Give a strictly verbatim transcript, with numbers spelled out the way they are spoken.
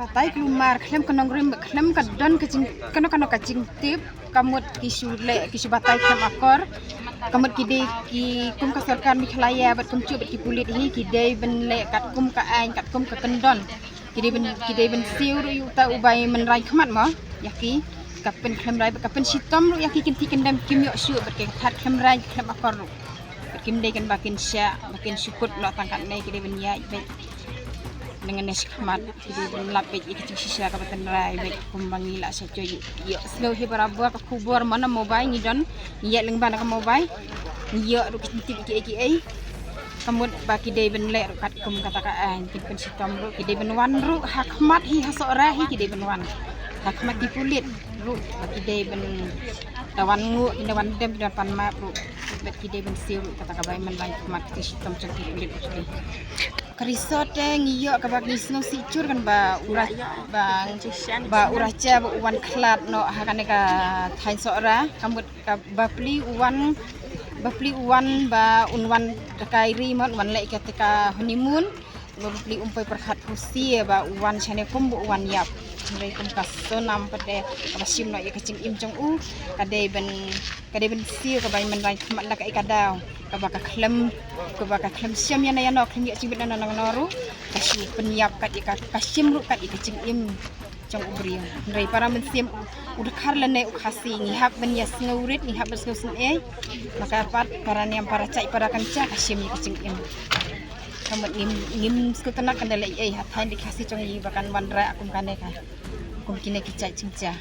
Batai kulmar khlem ka nongrim, khlem ka don ka jing, kano kano ka jingtip, ka mut ki shu leh, ki shu batai khlem akor. Ka mut ki dei ki kum ka sorkar Meghalaya bad kumjuh bad ki pulit hi, ki dei ban leh katkum ka aiñ, katkum ka kyndon. Ki dei ban, ki dei ban siew ruh ïa uta u bai mynrai khmat mo ïa ki. Ka pynkhlem rai bad ka pynshitom ruh ïa ki kynti kyndem, kim ïoh shuh bad ki thad khlem rai khlem akor ruh. Bad kim dei kan ba kin shah, ba kin shu kut noh tang katne, ki dei ban ïaid bad nang ne shi khmat. Ki dei ban lap bad ïa ka jingshisha kaba tynrai bad kumba ngi la sha joi. Ïohsngew hi barabor ka khubor mo na mobile, ngi don, ngi ïaid lyngba na ka mobile. Ngi ïoh ruh ki jingtip kiei kiei. Ka mut ba ki dei ban leh ruh katkum kata ka aiñ, kin pynshitom ruh, ki dei ban wan ruh ha khmat hi ha Sohra hi, ki dei ban wan ha khmat ki pulit ruh, ba ki dei ban da wan nguh, ki da wan dem, ki da wan pan map ruh. Bad ki dei ban siew ruh kata ka bai mynrai khmat, ki shitom jong ki pulit ruh. Ka resort te ngi ïoh kaba ngi sngewsih jur kan ba u ra, ba, ba u raja ba u wan khlad noh ha kane ka thaiñ Sohra. Ka mut ka bapli u wan, bapli u wan ba un wan da ka ri mo, un wan leh kata ka honeymoon. Ba bapli um poi pyrkhat phusi ba u wan shane kum ba u wan ïap. Hynrei kum ka Sonam pat de kaba shim noh ïa ka jingim jong u, ka dei ban, ka dei ban siew ka bai mynrai khmat la ka ei ka daw. Kaba ka khlem, kaba ka khlem shem ïano ïano, khlem ïoh jingbit nano nano ruh. Ka shu pynïap kat ïa ka, ka shim ruh kat ïa ka jingim jong u briew. Hynrei para mynsiem u, u dkhar lane u Khasi, ngi hap ban ïasngewrit, ngi hap ban sngewsynei. Maka pat para niam, para jait, para kynja, ka shim ïa ka jingim. Ka mut ngim, ngim sngewtynnat kan da leh ei ha thaiñ Khasi jong ngi ba kan wanrah kum kane ka, kum kine ki jait jingjia.